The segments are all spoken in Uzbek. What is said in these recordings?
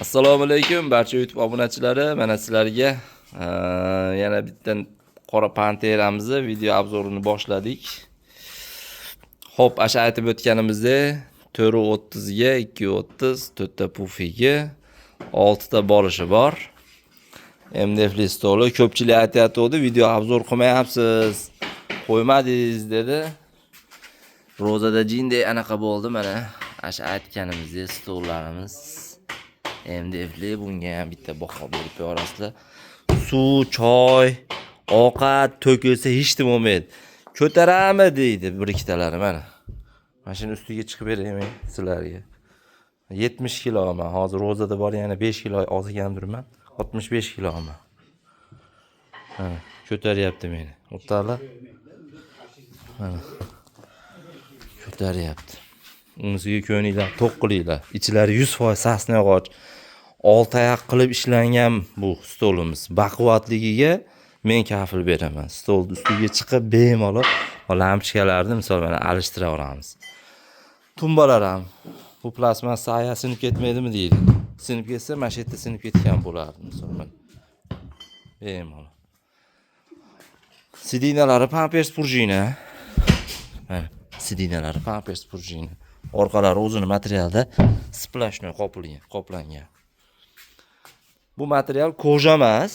Assalomu alaykum barcha YouTube obunachilari. Mana sizlarga yana bitta qora panteramizni video обзор ini boshladik. Xo'p, asha aytib o'tganimizdek, 4.30 ga 2.30, to'rtta pufigi, 6 ta bolishi bor. MDFli stoli. Ko'pchilik aytayotgandi, video обзор qilmayapsiz, qo'ymadingiz dedi. Ro'zada jinday anaqa bo'ldi mana. Asha aytganimizdek stollarimiz MDFli, bunga ham bitta baho berib qo'yasizlar. Suv, choy, ovqat to'kilsa hech nima bo'lmaydi. Ko'tarami deydi bir ikkitalari mana. Mana shuni ustiga chiqib beraymi sizlarga. 70 kiloman. Hozir ro'zada bor, yana 5 kilo ozgandirman. 65 kiloman. Mana ko'taryapti meni. O'rtoqlar. Mana. Ko'taryapti. Unisiga ko'ninglar, to'q qilinglar. Ichlari 100% сосна yog'och. Olti oyoq qilib ishlangan bu stolimiz. Baquvvatligiga men kafil beraman. Stol ustiga chiqib bemalol lampochkalarni, misol, mana alishtiraveramiz. Tumbalar ham bu plastmassa aya sinib ketmaydimi deydi. Sinib ketsa, mana shu yerda sinib ketgan bo'lardi, misol, mana. Bemalol. Сиденья lari pampers пружина. Mana сиденья lari pampers пружина. Orqalari o'zini materialda сплошной qoplangan, qoplangan. Bu material кожа emas,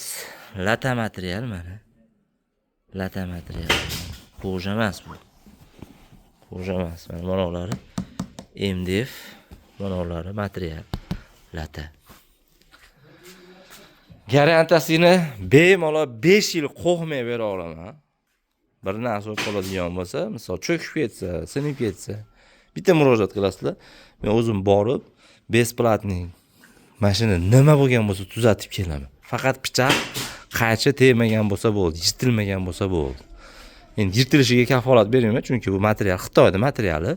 lata material mana. Lata material. Кожа emas bu. Кожа emas. Mana manolari MDF, manolari material lata. Garantiyasini bemalol 5 yil qo'rqmay bera olaman. Bir narsa bo'lib qoladigan bo'lsa, misol, cho'kib ketsa, sinib ketsa, bitta murojaat qilasizlar. Men o'zim borib, бесплатный mashina nima bo'lgan bo'lsa tuzatib kelaman. Faqat pichoq, qaychi tegmagan bo'lsa bo'ldi, yirtilmagan bo'lsa bo'ldi. Endi yirtilishiga kafolat bermayman, chunki bu material Xitoyda materiali.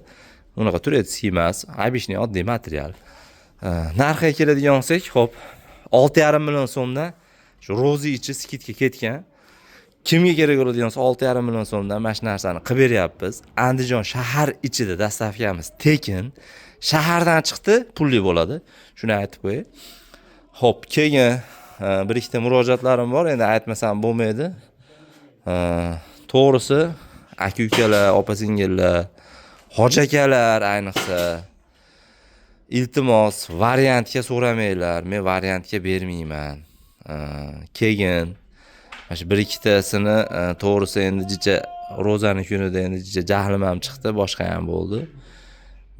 Unaqa турецкий emas, обычный oddiy material. Narxiga keladigan bo'lsak, xo'p, 6,5 million so'mdan shu ro'za ichi скидка ketgan. Kimga kerak bo'ladigan bo'lsa, 6,5 million so'mdan mana shu narsani qilib beryapmiz. Andijon shahar ichida доставка miz tekin. Shahardan chiqdi, pulli bo'ladi. Shuni aytib qo'yay. Xo'p, keyin bir ikkita murojaatlarim bor, endi aytmasam bo'lmaydi. To'g'risi, aka ukalar, opa singillar, hoji akalar ayniqsa, iltimos, variantga so'ramanglar. Men variantga bermayman. Keyin mana shu bir ikkitasini to'g'risi, endi jicha ro'zani kunida endi jicha jahlim ham chiqdi, boshqa ham bo'ldi.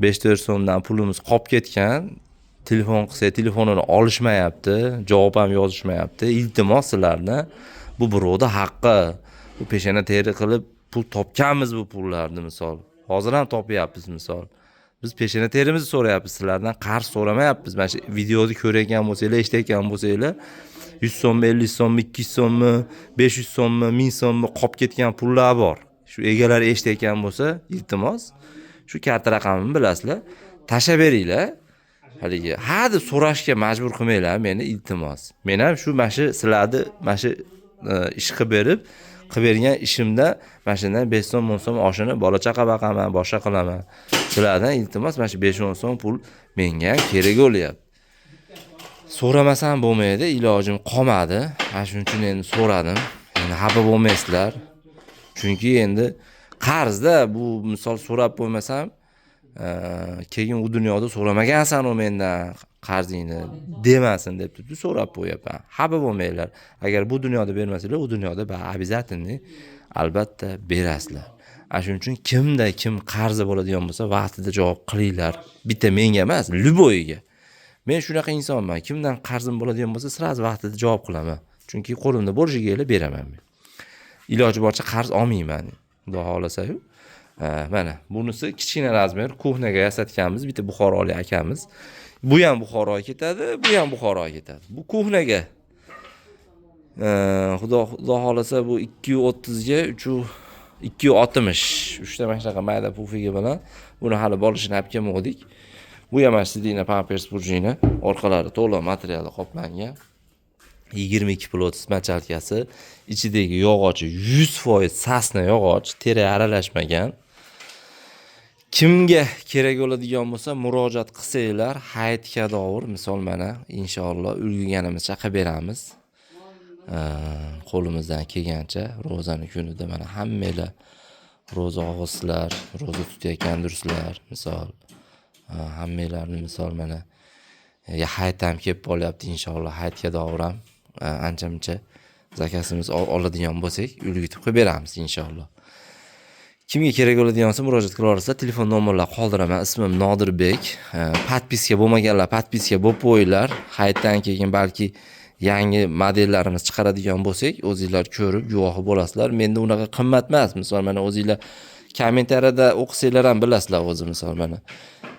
5-4 so'mdan pulimiz qolib ketgan. Telefon qilsak, telefonini olishmayapti, javob ham yozishmayapti. Iltimos sizlardan, bu birovni haqqi. Bu peshona teri qilib pul topganmiz bu pullarni, misol. Hozir ham topyapmiz, misol. Biz peshona terimizni so'rayapmiz, sizlardan qarz so'ramayapmiz. Mana shu videoni ko'rayotgan bo'lsanglar, eshitayotgan bo'lsanglar, 100 so'mmi, 50 so'mmi, 200 so'mmi, 500 so'mmi, 1000 so'mmi qolib ketgan pullar bor. Shu egalari eshitayotgan bo'lsa, iltimos, shu karta raqamimni bilasizlar, tashlab beringlar. Haligi ha deb so'rashga majbur qilmanglar meni, iltimos. Men ham shu mana shu sizlarni mana shu ish qilib berib, qilib bergan ishimda mana shundan 5 so'm, 10 so'm oshini bola chaqa boqaman, boshqa qilaman. Sizlardan iltimos, mana shu 5-10 so'm pul menga ham kerak bo'lyapti. So'ramasam bo'lmaydi, ilojim qolmadi. Mana shuning uchun endi so'radim. Endi xafa bo'lmaysizlar. Chunki endi qarzda bu, misol, so'rab qo'ymasam, keyin u dunyoda so'ramagansan u mendan qarzingni demasin deb turib so'rab qo'yyapman. Xafa bo'lmanglar. Agar bu dunyoda bermasanglar, u dunyoda обязательно, albatta berasizlar. Ana shuning uchun kimda kim qarzi bo'ladigan bo'lsa, vaqtida javob qilinglar. Bitta menga emas, любой ga. Men shunaqa insonman, kimdan qarzim bo'ladigan bo'lsa, сразу vaqtida javob qilaman, chunki qo'limda bo'lishiga kelib beraman. Men iloji boricha qarz olmayman, xudo xohlasayu. Mana bunisi kichkina размер, кухня ga yasatganmiz, bitta buxorolik akamiz. Bu ham Buxoroga ketadi, bu ham Buxoroga ketadi. Bu кухня ga, xudo xohlasa, bu 2.30 ga 2.60, uchta mana shunaqa mayda pufigi bilan. Buni hali bolishini olib kelmovdik. Bu ham mana сиденье pampers пружина, orqalari to'la materialda qoplangan, 22 плоть мочалка si, ichidagi yog'ochi 100% сосна yog'och, teri aralashmagan. Kimga kerak bo'ladigan bo'lsa, murojaat qilsanglar, hayitga dovur, misol mana inshaalloh ulgurganimizcha qilib beramiz. Qo'limizdan kelgancha ro'zani kunida mana hammanglar ro'za og'izlar, ro'za tutayotgandirsizlar, misol hammanglarni misol mana hayit ham kelib qolyapti inshaalloh, hayitga dovur ham ancha muncha zakazimiz oladigan bo'lsak, ulgutib qilib beramiz inshaalloh. Kimga kerak bo'ladigan bo'lsa, murojaat qila olasizlar. Telefon nomerlar qoldiraman. Ismim Nodirbek. Подписка bo'lmaganlar подписка bo'lib qo'yinglar. Hayitdan keyin balki yangi modellarimiz chiqaradigan bo'lsak, o'zinglar ko'rib guvohi bo'lasizlar. Menda unaqa qimmat emas. Misol mana o'zinglar kommentariyada o'qisanglar ham bilasizlar o'zi, misol mana.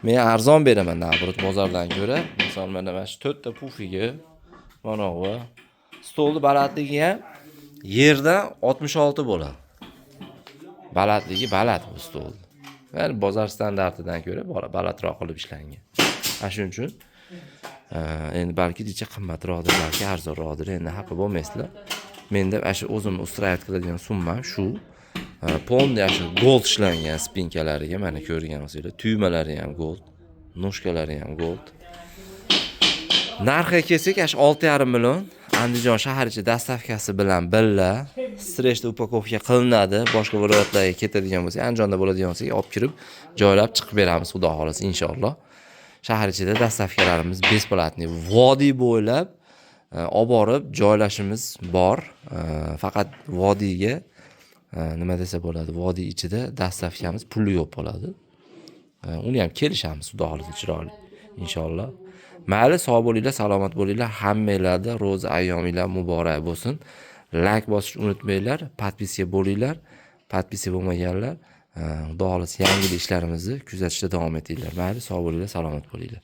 Men arzon beraman наоборот bozordan ko'ra. Misol mana shu 4 ta pufigi mana bu stolni balandligi ham yerdan 66 bo'ladi. Balandligi baland bu stol. Ya'ni bozor standartidan ko'ra balandroq qilib ishlangan. Ana shuning uchun endi balki jicha qimmatroqdir, balki arzonroqdir, endi xafa bo'lmaysizlar. Menda ana shu o'zimni устраивать qiladigan summam shu. Полный shu gold ishlangan спинка lariga mana ko'rgan bo'lsanglar, tugmalari ham gold, ножка lari ham gold. Narxiga kelsak, ana shu 6,5 million. Andijon shahar ichi доставка si bilan birga стрейч упаковка qilinadi. Boshqa viloyatlarga ketadigan bo'lsak, Andijonda bo'ladigan bo'lsak, olib kirib, joylab chiqib beramiz, xudo xohlasa, inshaalloh. Shahar ichida доставка larimiz бесплатный. Vodiy bo'ylab olib borib joylashimiz bor. Faqat vodiyga nima desa bo'ladi, vodiy ichida доставка miz pulli yo'q bo'ladi. Uni ham kelishamiz, xudo xohlasa, chiroyli inshaalloh. Mayli, sog' bo'linglar, salomat bo'linglar. Hammanglarda ro'za ayyominglar muborak bo'lsin. Layk bosishni unutmanglar, подписка bo'linglar. Подписка bo'lmaganlar, xudo xohlasa yangi ishlarimizni kuzatishda davom etinglar. Mayli, sog' bo'linglar, salomat bo'linglar.